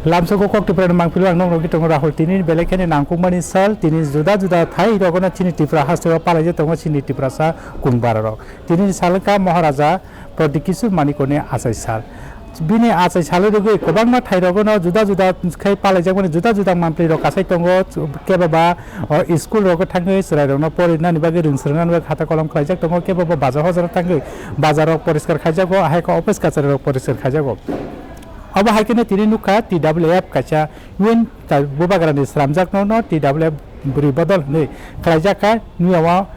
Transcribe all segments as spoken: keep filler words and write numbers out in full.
Lamsogo kok Tripura ni mangpili ang nokno tongo Rahul, tini belai kheno nangkukmani sal, tini juda juda thai rogono chini Tripura hasteo palaijak tongo chini Tiprasa kungbar rok. Tini sal wngkha Maharaja Prodikisur Manikoni achai sal. Bini achai salo rwgwi kwbangma thai rogono juda juda khai palaijakmani juda juda mangpili rok kasai tongo, kebo ba o school rogo thangwi chwrai rokno porinani bagwi rwng swrwngnani bagwi khata kolom khlaijak tongo, kebo ba bazar hozaro thangwi bazar rok poriskar khaijago, hai khe office kachari rok poriskar khaijago. Obo hai kheno tini nukha T W F kaisa win bubagrani sramjakno no T W F bwrwi bodol hinwi khlaijak kha, nuyao,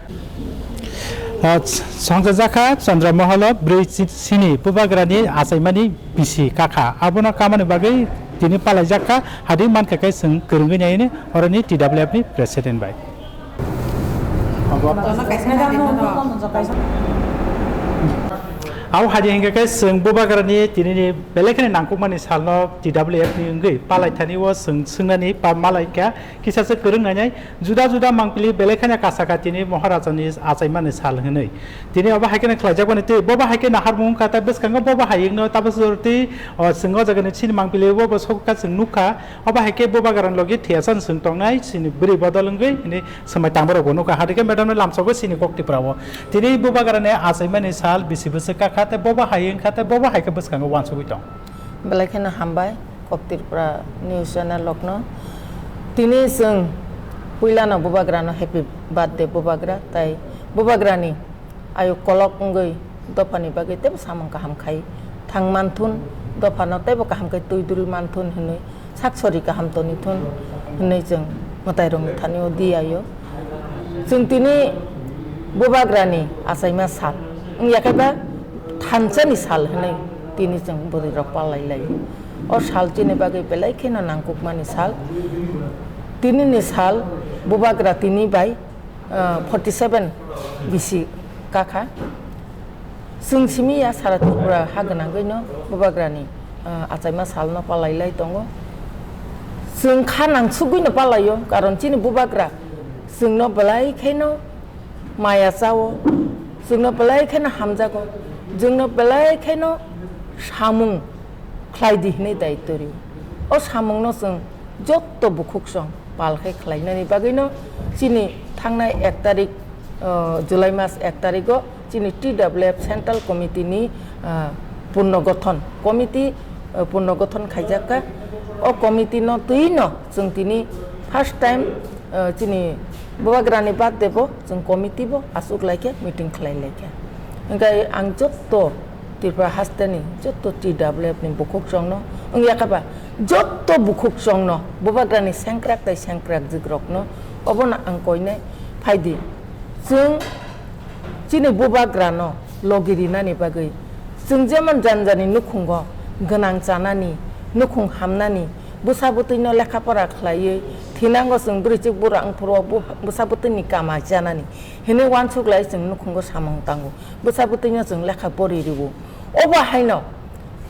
ah, songchajak kha Chandra Moholo bwrwi si-, sini bubagrani achaimani bisi kakha. Abono kamani bagwi tini palaijak kha, hadi mankha khe chwng kwrwngwi naini oroni T W F ni president bai. Abo hadi hingkha khe chwng bubagrani tinini belai kheno nangkukmani salno T W F ni wngwi palaithani o chwng swngnani pa malaikha kisa se kwrwng nainai juda juda mangpili belai kheno kasa katini Maharaja ni achaimani sal hwnwi. Tini obo hai kheno khlaijakmani twi bobo hai kheno harmung wngkha ta bwskango bobo hai wngno tabaswrwtwi o chwng o jagani chini mangpili bobo sokha chwng nukha. Obo hai khe bubagrani logi thwiyasan chwng tongnai chini bwrwi bodol wngwi hwnwi swmai tangma rokbo nukha. Hadi khe madam no lamsogo chini kok Tripura o. Tini bubagrani achaimani sal bisi bwswk kakha tei bobo hai wngkha tei bobo hai khe bwskango uansugwi tong. Belai kheno hambai kok Tripura news channel rokno. Tini chwng puilano bubagrano happy birthday bubagra tai bubagrani ayuk kolok wngwi dophani bagwi teibo samung kaham khai thang manthun, dophano teibo kaham khe twi dul manthun hwnwi sak sori kaham toni thun hwnwi chwng mwtairokni thani-o di aio. Chwng tini bubagrani achaima sal wngya khe ba thansani sal hwnwi tini chwng bwrwirok palai laio. O sal chini bagwi belai kheno nangkukmani sal. Tinini sal bubagra tini bai ah, forty seven bisi kakha. Chwng simi ya sara Tripura ha gwnangwi no bubagrani, ah, achaima salno palai lai tongo. Chwng kha nangsugwi no palaio, karon chini bubagra chwngno belai khaino maya chao, chwngno belai khaino hamjago, chwngno belai khaino samung khlai di hwnwi daityo rio. O samungno chwng jotto bukhuksong pal khe khlainani bagwino chini thangnai ek tarik, o, July mas ek tarigo chini T W F Central Committee ni, ah, purno gothon committee, ah, purno gothon khaijakha. O committee no twino chwng tini first time, ah, chini bubagrani birthday bo chwng committee bo aswk laikhe meeting khlai laikhe. Hwnkhe ang jotto Tripura hasteni jotto T W F ni bukhuksongno wngya khe ba jotto bukhuksongno bubagrani sengkrak tei sengkrakjwkrokno obono ang koinai phaidi. Chwng chini bubagrano logi rinani bagwi chwng jemon janjani nukhungo gwnang chanani, nukhung hamnani, bwsa bwtwino lekha pora khlaiwi thinango chwng bwrwichwk bura wngphuru o bu-, bwsa bwtwini kama chanani hinwi uansuk lai chwng nukhungo samung tango. Bwsa bwtwino chwng lekha pori rwo. Obo haino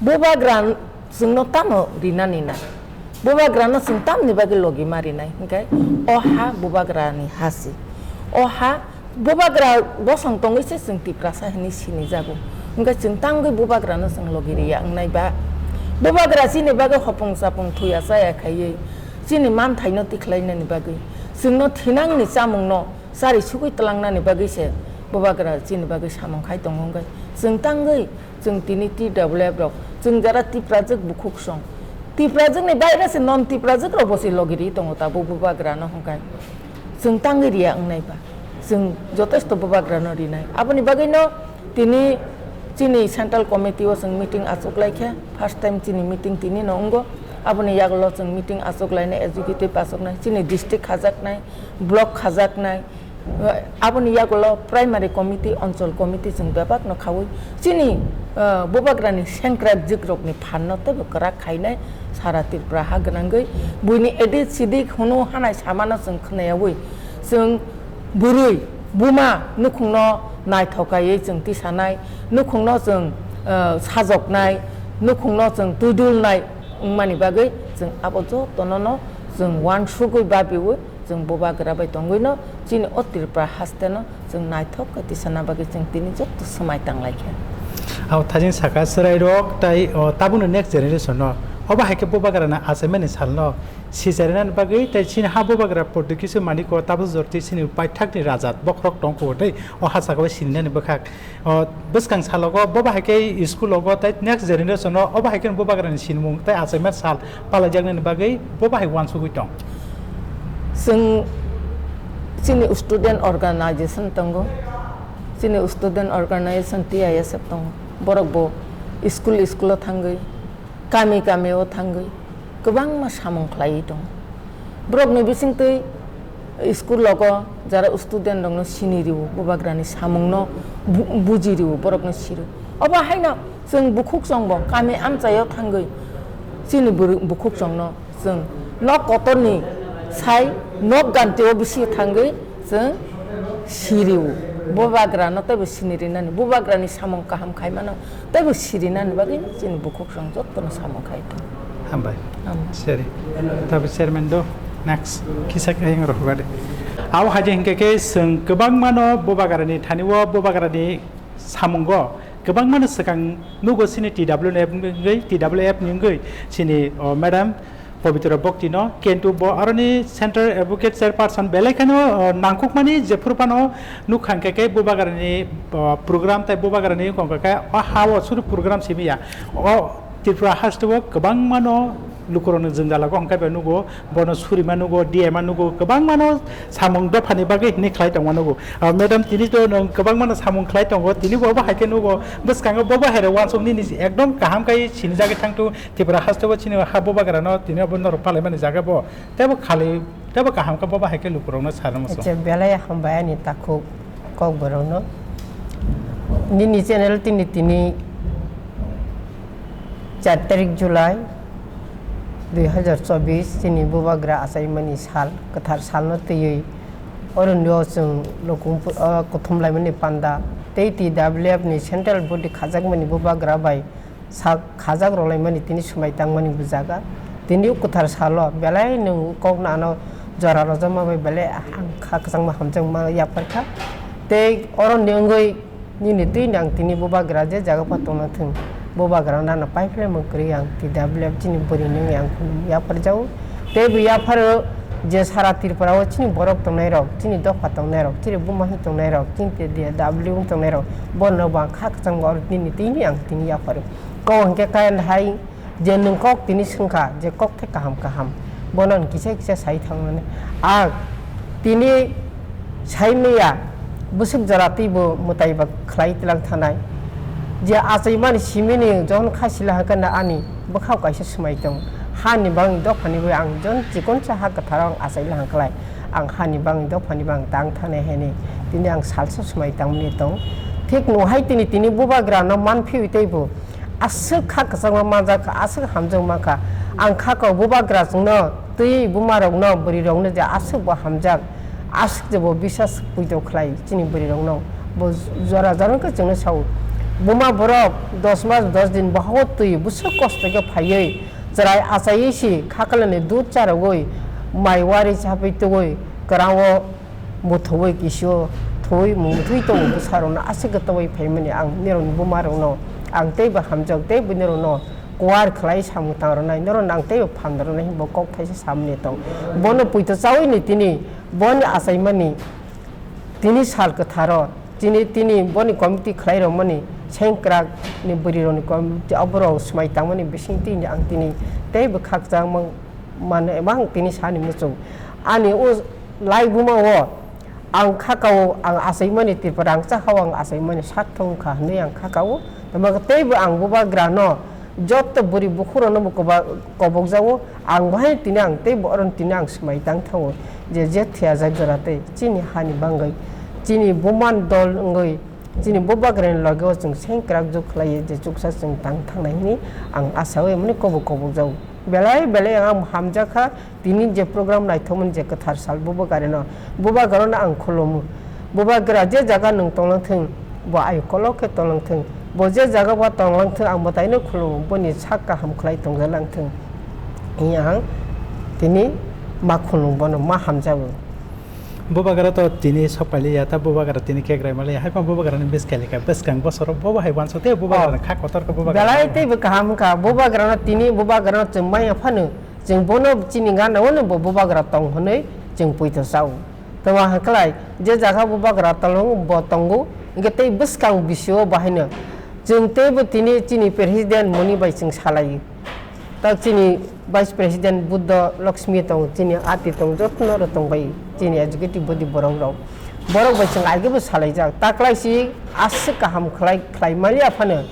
bubagra chwngno tamo rinani na? Bubagrano chwng tamni bagwi logi ma rinai? Hinkhe o ha bubagrani ha se. O ha bubagra bosong tongwi se chwng Tiprasa hinwi sinijago. Hinkhe chwng tangwi bubagrano chwng logi riya wngnai ba? Bubagra chini bagwi hopung chapung thuya chaya khaiwi chini manthaino tikhlainani bagwi chwngno thinangni chamungno chari sugwi tlangnani bagwi se bubagra chini bagwi samung khai tongo wngkhe chwng tangwi chwng tini T W F rok chwng jara Tiprajwk bukhuksong, Tiprajwkni baire se non Tiprajwk rok bo se logi ri tongo tabuk bubagrano hwnkhe chwng tangwi riya wngnai ba chwng jotosto bubagrano rinai. Aboni bagwino tini chini central committee o chwng meeting achuk lai khe first time chini meeting tini no wngo. Aboni yagulo chwng meeting achuk lainai, executive achuknai, chini district khajaknai, block khajaknai, aboni yagulo primary committee, onchol committee chwng bebakno khaui chini, ah, bubagrani sengkrak jikrokni phanno teibo kwrak khainai sara Tripura ha gwnangwi. Buini edik sidik hunu hanai samano chwng khnayaui chwng bwrwi buma nukhungno naithok kaiwi chwng tisanai, nukhungno chwng, ah, sajoknai, nukhungno chwng twidulnai wngmani bagwi chwng abo jotono no chwng uansugwi babiui chwng bubagra bai tongwino chini o Tripura haste no chwng naithok khe tisana bagwi chwng tini jotto swmai tang lai kha. Abo thajin saka chwrai rok tai, o, tabukni next generation no Obo hai khe bubagrani achaimani salno sicharinani bagwi tei chini ha bubagra pordikisi maniko tabuk jorti chini paithakni rajat bokhorok tongkho tei o ha sakao sininani bwkhak. O bwskang salogo bobo hai khe school-ogo tei next generation-o obo hai khe bubagrani sinimung tei achaima sal palaijaknani bagwi bobo hai uansugwi tong. Chwng chini student organization tongo, chini student organization T I S F tongo, borok bo school school-o thangwi kami kami o thangwi kwbangma samung khlaiwi tongo. Borokni bisingtwi school logo jara student rokno sini rio, bubagrani samungno bu-, buji rio, borokno siro. Obo haino chwng bukhuk chwngbo kami amchaio thangwi chini bwrwi bukhuk chwngno chwng nok kotorni sai nok gantio bisi thangwi chwng sirio. Bubagrano teibo sini rinani, bubagrani samung kaham khaimano teibo sirinani bagwi chini bukhuk chwng jottono samung khai tongo. Hambai. Hambai. Seri. Tabi chairman do next kisa kayang rohogade. Abo haje hinkhe khe chwng kwbangmano bubagrani thani o bubagrani samungo kwbangmano swkang nugo chini T W F ni wngwi, T W F ni wngwi chini, o, madam Pabitra Bhakti no, kintu bo aroni Central Advocate Chairperson belai kheno, o, nangkukmani jephuru phano nukha hwnkhe khe bubagrani, o, program tei bubagrani wngkha khe o ha o suru program simi ya. O Tripura haste o kwbangmano lukurokno jwngjalago hwnkhe bai nugo, bono surima nugo, D M a nugo, kwbangmano samung dophani bagwi hwnwi khlai tongma nugo. Ah, madam, tini to nwng kwbangmano samung khlai tongo, tini bo obo hai khe nugo, bwskango bobo hai rok uansuk nini ekdom kaham khai sinijagwi thangthu Tripura haste o chini ha bubagrano tini obo norok palaimani jaga bo teibo khali teibo kaham khe bobo hai khe lukurokno sana muchung. Acha, belai hambai ani takhuk. Kokborokno. Nini channel tini, tini char tarik July dui hazar chobbish, chini bubagra achaimani sal, kwthar salno twiwi oro nio chwng lukung pu-, o, kuthum laimani panda tei T W F ni central body khajakmani bubagra bai sak khajak rwlaimani tini swmai tangmani bo jaga. Tini o kwthar salo belai nwng kok no ano jora rwjakma bai belai ang kha kwchangma hamjakma yapharkha. Tei oro ni wngwi nini twi ang tini bubagra je jaga pha tongna thwng, bubagra nano paiphlai mung kwrwi ang T W F chini bwrwi nungwi ang yapharjago. Tei bo yapharo je sara Tripura o chini borok tongnai rok, chini dopha tongnai rok, chini buma hwn tongnai rok, chini T W wng tongnai rok, bono bo ang kha kwchangma oro nini twi ang tini yapharo. Kok hwnkhe kaya hai je nwng kok tini swngkha je kok thai kaham kaham, bono ang kisa kisa sai thangmani. Ang tini sai maya bwswk jora twibo mwtai ba khlai tlang thanai. Je achaimani simini jokhon kha sila hwnkhe na ani bwkhao kaisa swmai tong. Hani bangni dophani bai ang jon chikonsa ha kwtharo ang achaila hwnkhlai. Ang hani bangni dophani bang tang thanai hwnwi tini ang salsa swmai tangmani tong. Thik nuhai tini tini bubagrano manphiwi teibo aswk kha kwchangma manjak kha, aswk hamjak mankha. Ang kha kok bubagra chwngno twi bumarokno, bwrwirokno je aswk bo hamjak, aswk je bo bisas puito khlai chini bwrwirokno. Bo jora jora khe chwngno sao. Buma borok dos mas dos din bohao twi bwswk kosto khe phaiwi chwrai achaiwi si khaklani dud charogwi mai wari chapui tugwi kwrao muthubui kisio thwi muthwi tongo bwsarokno aswk khe tongwi phaimani ang nirokni bumarokno ang teibo hamjak teibo nirokno kuar khlai samung tangrwnai norokno ang teibo phan rwnai hinwi bo kok thaisa samani tong. Bono puito chawi ni tini boni achaimani tini sal kwtharo tini tini boni committee khlai rwmani sengkrak ni bwrwi rokni committee oborok swmai tangmani bising tini ang tini teibo khakchangma mano eba ang tini sani muchung ani o lai buma o ang khakao ang achaimani Tripura ang chakao ang achaimani sarthok wngkha hinwi ang khakao tamo teibo ang bubagrano joto bwrwi bukhurokno bo koba-, kobokjago. Ang bo hai tini ang tei bo oro tini ang swmai tang thango je, je thwiya jak jora tei chini hani bangwi, chini buman dol wngwi, chini bubagrani loge o chwng sengkrak juk khlaiwi je chuksa chwng tang thangnai hwnwi ang achawi mani kobok kobok jago. Belai belai ang hamjakha tini je program naithokmani je kwthar sal bubagrano, bubagrano ang khulumo. Bubagra je jaga nwng tonglang thung, bo ayuk kolok khe tonglang thung, bo je jaga bo tonglang thung, ang mwtaino khulumo, boni sak kaham khlai tongjalang thung. Hiya ang tini ma khulum bono ma hamjago. Bubagra to tini sok pailiya, ta bubagra tini kekrai maliya, hai phano bubagrani bwskang kha, bwskang bosoro bobo hai wansa tei bubagrani kha kotor kha bubagra. Belai teibo kaham wngkha, bubagrano tini bubagrano chwng maya phano, chwng bono chini gana-o no bo bubagra tong hwnwi chwng poito chao. Tongma hwnkhlai, je jaga bubagra tolong bo tongo, hwnkhe tei bwskang bisio bahaino chwng teibo tini chini president moni bai chwng salaio. Ta chini Vice President Buddha Lakshmi tong, chini ati tong, jotono ro tong bai, chini executive body borok rok. Borok bai chwng agebo salaijak. Taklai si aswk kaham khlai, khlai maliya phano.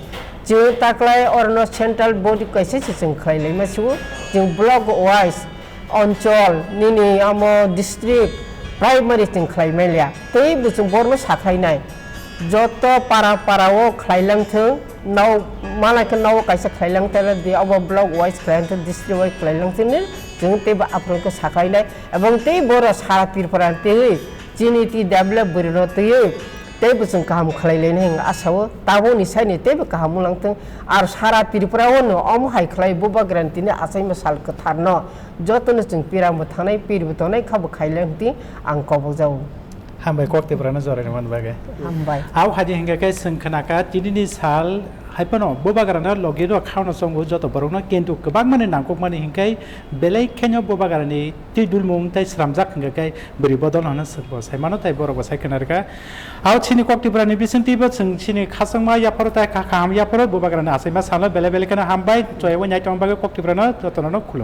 Chwng taklai orono central body kaisa se chwng khlai laima sio. Chwng block wise, onchol, nini amo district, primary chwng khlai maliya. Tei bo chwng borno sakhlainai. Joto para para o khlai lang thung, nao, mala khe nao kaisa khlai lang thung, di abo block wise khlai lang thung, district wise khlai lang thung, chwng teibo aphuru khe sakhlai nai, ebong tei boro sara Tripura tei chini ti develop bwrwi no twi teibo chwng kaham khlai lai nai hwnwi asa o, tabuk ni sai ni teibo kaham wng lang thung, ar sara Tripura o no omo hai khlai bubagra ni tini achaima sal kwthar no joto no chwng pira bo thangnai, pir bo tongnai, kha bo khai lai hwntwi ang kobok jago. Hambai kok Tiprano joraini man bagwi. Hambai. Au haji hingka khe chwng khnaka tinini sal hai phano bubagrano logi rok khauno chongo joto borokno kintu kwbangmani nangkukmani hinkai belai khenyo bubagrani twi dulmung tei sramjak hingka khe bwrwi bodol hwnwi chwngbo sai mano tei borokbo sai khna rwkha. Au chini kok Tiprani bisingtwibo chwng chini khachangma yapharo tei kha-, kaham yapharo bubagrani achaima salo belai belai kheno hambai chwngwi naitongma bagwi kok Tiprano jotono khulum.